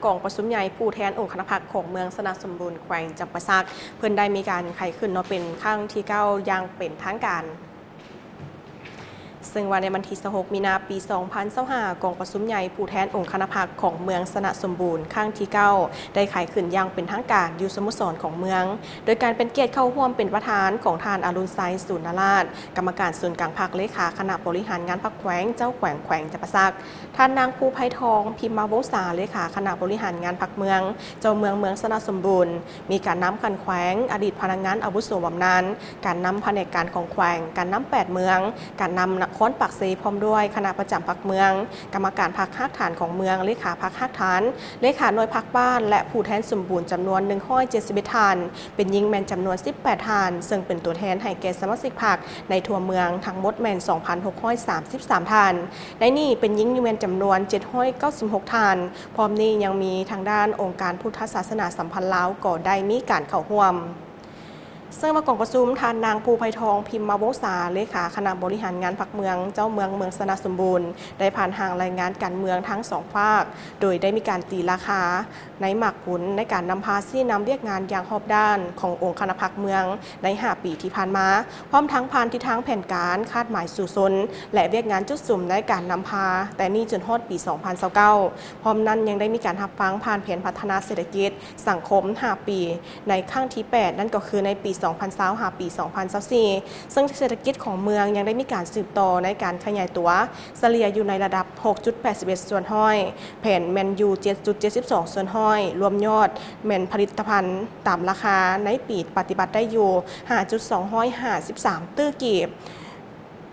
ກອງປະຊຸມໃຫຍ່ຜູ້ແທນອົງຄະນະພັກຂອງເມືອງຊະນະສົມບູນ ແຂວງຈຳປາສັກ ເພິ່ນໄດ້ມີການໄຂຂຶ້ນເນາະເປັນຄັ້ງທີເກົ້າຢ່າງເປັນທາງການ. ເຊິ່ງວ່າໃນວັນທີຊາວຫົກ ມີນາ ປີສອງພັນຊາວຫ້າ ກອງປະຊຸມໃຫຍ່ຜູ້ແທນອົງຄະນະພັກຂອງເມືອງຊະນະສົມບູນ ຄັ້ງທີເກົ້າ ໄດ້ໄຂຂຶ້ນຢ່າງເປັນທາງການຢູ່ສະໂມສອນຂອງເມືອງ ໂດຍການເປັນກຽດເຂົ້າຮ່ວມເປັນປະທານຂອງທ່ານ ອະລຸນໄຊ ສູນນະລາດ ກຳມະການສູນກາງພັກ ເລຂາຄະນະບໍລິຫານງານພັກແຂວງ ເຈົ້າແຂວງແຂວງຈຳປາສັກ, ທ່ານນາງ ພູໄພທອງ ພິມມະວົງສາ ເລຂາຄະນະບໍລິຫານງານພັກເມືອງ, ເຈົ້າເມືອງເມືອງຊະນະສົມບູນ, ມີການນຳຂັ້ນແຂວງ, ອະດີດພະນັກງານອາວຸໂສບຳນານ, ການນຳພະແນກການຂອງແຂວງ, ການນຳແປດເມືອງ, ການນຳນະຄອນປາກເຊ ພ້ອມດ້ວຍຄະນະປະຈຳພັກເມືອງ, ກຳມະການພັກຮາກຖານຂອງເມືອງ, ເລຂາພັກຮາກຖານ, ເລຂາໜ່ວຍພັກບ້ານ ແລະ ຜູ້ແທນສົມບູນຈຳນວນໜຶ່ງຮ້ອຍເຈັດສິບເອັດທ່ານ, ເປັນຍິງແມ່ນຈຳນວນສິບແປດທ່ານ, ເຊິ່ງເປັນຕົວແທນໃຫ້ແກ່ສະມາຊິກພັກໃນທົ່ວເມືອງທັງໝົດແມ່ນສອງພັນຫົກຮ້ອຍສາມສິບສາມທ່ານ. ໃນນີ້ເປັນຍິງຢູ່ແມ່ນຈຳນວນເຈັດຮ້ອຍເກົ້າສິບຫົກທ່ານ, ພ້ອມນີ້ຍັງມີທາງດ້ານອົງການພຸດທະສາສະໜາສຳພັນລາວກໍໄດ້ມີການເຂົ້າຮ່ວມ. ເຊິ່ງວ່າກອງປະຊຸມ ທ່ານນາງ ພູໄພທອງ ພິມມະວົງສາ ເລຂາຄະນະບໍລິຫານງານພັກເມືອງ ເຈົ້າເມືອງເມືອງຊະນະສົມບູນ ໄດ້ຜ່ານຮ່າງລາຍງານການເມືອງທັງສອງພາກ ໂດຍໄດ້ມີການຕີລາຄາ ໃນໝາກຜົນໃນການນຳພາຊີ້ນຳວຽກງານຢ່າງຮອບດ້ານຂອງອົງຄະນະພັກເມືອງໃນຫ້າປີທີ່ຜ່ານມາ, ພ້ອມທັງຜ່ານທິດທາງແຜນການ, ຄາດໝາຍສູ້ຊົນ ແລະ ວຽກງານຈຸດສຸມໃນການນຳພາແຕ່ນີ້ຈົນຮອດປີສອງພັນຊາວເກົ້າ. ພ້ອມນັ້ນຍັງໄດ້ມີການຮັບຟັງຜ່ານແຜນພັດທະນາເສດຖະກິດ ສັງຄົມຫ້າປີ ໃນຄັ້ງທີແປດ ນັ້ນກໍຄືໃນປີສອງພັນຊາວ ຫາປີສອງພັນຊາວສີ່ ເຊິ່ງເສດຖະກິດຂອງເມືອງຍັງໄດ້ມີການສືບຕໍ່ໃນການຂະຫຍາຍຕົວ ສະເລ່ຍຢູ່ໃນລະດັບຫົກຈຸດແປດສິບເອັດສ່ວນຮ້ອຍ, ແຜນແມ່ນຢູ່ເຈັດຈຸດເຈັດສິບສອງສ່ວນຮ້ອຍ, ລວມຍອດແມ່ນຜະລິດຕະພັນຕາມລາຄາໃນປີປະຕິບັດໄດ້ຢູ່ຫ້າຈຸດສອງຮ້ອຍຫ້າສິບສາມຕື້ກີບ.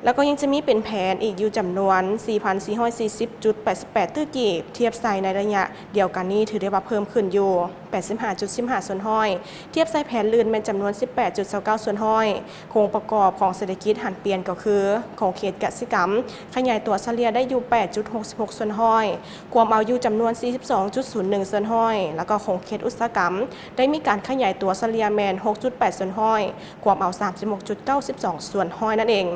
ແລ້ວກໍຍັງຈະມີເປັນແຜນອີກຢູ່ຈຳນວນສີ່ພັນສີ່ຮ້ອຍສີ່ສິບຈຸດແປດສິບແປດຕື້ກີບ, ທຽບໃສ່ໃນໄລຍະດຽວກັນນີ້ຖືໄດ້ວ່າເພີ່ມຂຶ້ນຢູ່ແປດສິບຫ້າຈຸດສິບຫ້າສ່ວນຮ້ອຍ, ທຽບໃສ່ແຜນອື່ນແມ່ນຈຳນວນສິບແປດຈຸດຊາວເກົ້າສ່ວນຮ້ອຍ. ໂຄງປະກອບຂອງເສດຖະກິດຫັນປ່ຽນກໍຄື ຂົງເຂດກະສິກຳຂະຫຍາຍຕົວສະເລ່ຍໄດ້ຢູ່ແປດຈຸດຫົກສິບຫົກສ່ວນຮ້ອຍ, ກວມເອົາຢູ່ຈຳນວນສີ່ສິບສອງຈຸດສູນໜຶ່ງສ່ວນຮ້ອຍ, ແລ້ວກໍຂົງເຂດອຸດສາຫະກຳໄດ້ມີການຂະຫຍາຍຕົວສະເລ່ຍແມ່ນຫົກຈຸດແປດສ່ວນຮ້ອຍ, ກວມເອົາສາມສິບຫົກຈຸດເກົ້າສິບສອງສ່ວນຮ້ອຍນັ້ນເອງ.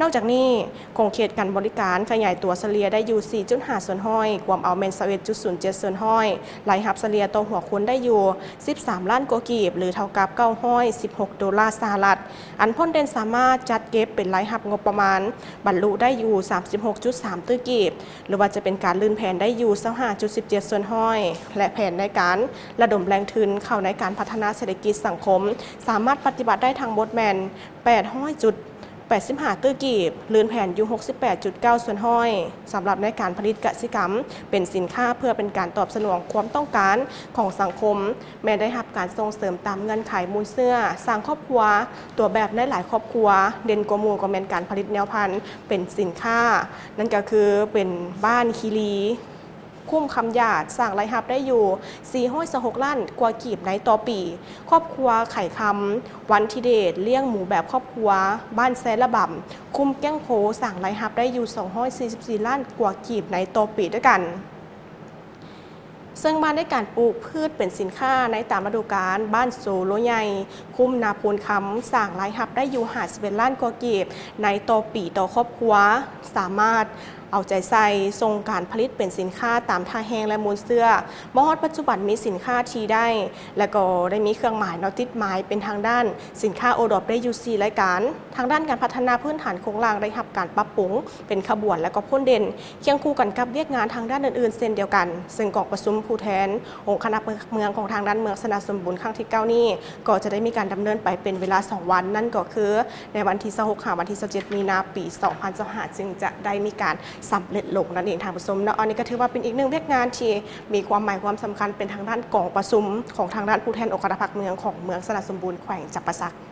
ນອກຈາກນີ້, ຂົງເຂດການບໍລິການຂະຫຍາຍຕົວສະເລ່ຍໄດ້ຢູ່ສີ່ຈຸດຫ້າສ່ວນຮ້ອຍ, ກວມເອົາແມ່ນຊາວເອັດຈຸດສູນເຈັດສ່ວນຮ້ອຍ, ລາຍຮັບສະເລ່ຍຕໍ່ຫົວຄົນໄດ້ຢູ່ສິບສາມລ້ານກວ່າກີບ ຫຼື ເທົ່າກັບເກົ້າຮ້ອຍສິບຫົກໂດລາສະຫະລັດ. ອັນພົ້ນເດັ່ນສາມາດຈັດເກັບເປັນລາຍຮັບງົບປະມານ ບັນລຸໄດ້ຢູ່ສາມສິບຫົກຈຸດສາມຕື້ກີບ, ຫຼືວ່າຈະເປັນການລື່ນແຜນໄດ້ຢູ່ຊາວຫ້າຈຸດສິບເຈັດສ່ວນຮ້ອຍ ແລະ ແຜນໃນການລະດົມແຫຼ່ງທຶນເຂົ້າໃນການພັດທະນາເສດຖະກິດສັງຄົມ ສາມາດປະຕິບັດໄດ້ທັງໝົດແມ່ນແປດຮ້ອຍຈຸດແປດສິບຫ້າຕື້ກີບ, ລື່ນແຜນຢູ່ຫົກສິບແປດຈຸດເກົ້າສ່ວນຮ້ອຍ. ສຳລັບໃນການຜະລິດກະສິກຳເປັນສິນຄ້າເພື່ອເປັນການຕອບສະໜອງຄວາມຕ້ອງການຂອງສັງຄົມ, ແມ່ນໄດ້ຮັບການສົ່ງເສີມຕາມເງື່ອນໄຂມູນເຊື້ອສ້າງຄອບຄົວ, ຕົວແບບໃນຫຼາຍຄອບຄົວ ເດັ່ນກວ່າໝູ່ກໍແມ່ນການຜະລິດແນວພັນເປັນສິນຄ້າ, ນັ້ນກໍຄືເປັນບ້ານຄີລີ ຄຸ້ມຄຳຢາດ ສ້າງລາຍຮັບໄດ້ຢູ່ສີ່ຮ້ອຍຊາວຫົກລ້ານກວ່າກີບໃນຕໍ່ປີ. ຄອບຄົວໄຂ່ຄຳ ວັນທີເດດ ລ້ຽງໝູແບບຄອບຄົວ ບ້ານແຊລະບຳ ຄຸ້ມແກ້ງໂພ ສ້າງລາຍຮັບໄດ້ຢູ່ສອງຮ້ອຍສີ່ສິບສີ່ລ້ານກວ່າກີບໃນຕໍ່ປີດ້ວຍກັນ. ເຊິ່ງບ້ານໃນການປູກພືດເປັນສິນຄ້າໃນຕາມລະດູການ ບ້ານໂຊໂລໃຫຍ່ ຄຸ້ມນາໂພນຄຳ ສ້າງລາຍຮັບໄດ້ຢູ່ຫ້າສິບເອັດລ້ານກວ່າກີບໃນຕໍ່ປີຕໍ່ຄອບຄົວ, ສາມາດ ເອົາໃຈໃສ່ສົ່ງການຜະລິດເປັນສິນຄ້າຕາມທ່າແຮງ ແລະ ມູນເຊື້ອ. ມາຮອດປັດຈຸບັນມີສິນຄ້າທີ່ໄດ້ ແລະ ກໍໄດ້ມີເຄື່ອງໝາຍເນາະ ຕິດໝາຍເປັນທາງດ້ານສິນຄ້າໂອດອບໄດ້ຢູ່ສີ່ລາຍການ. ທາງດ້ານການພັດທະນາພື້ນຖານໂຄງລ່າງໄດ້ຮັບການປັບປຸງເປັນຂະບວນ ແລະ ກໍພົ້ນເດັ່ນ ຄຽງຄູ່ກັນກັບວຽກງານທາງດ້ານອື່ນໆເຊັ່ນດຽວກັນ. ເຊິ່ງກອງປະຊຸມຜູ້ແທນອົງຄະນະພັກເມືອງຂອງທາງດ້ານເມືອງຊະນະສົມບູນຄັ້ງທີເກົ້ານີ້ ກໍຈະໄດ້ມີການດຳເນີນໄປເປັນເວລາສອງວັນ, ນັ້ນກໍຄືໃນວັນທີຊາວຫົກ ຫາວັນທີຊາວເຈັດ ມີນາ ປີສອງພັນຊາວຫ້າ ຈຶ່ງຈະໄດ້ມີການສຳເລັດລົງນັ້ນເອງທ່ານຜູ້ຊົມເນາະ. ອັນນີ້ກໍຖືວ່າເປັນອີກໜຶ່ງວຽກງານທີ່ມີຄວາມໝາຍຄວາມສຳຄັນ ເປັນທາງດ້ານກອງປະຊຸມຂອງທາງດ້ານຜູ້ແທນອົງຄະນະພັກເມືອງຂອງເມືອງຊະນະສົມບູນ ແຂວງຈຳປາສັກ.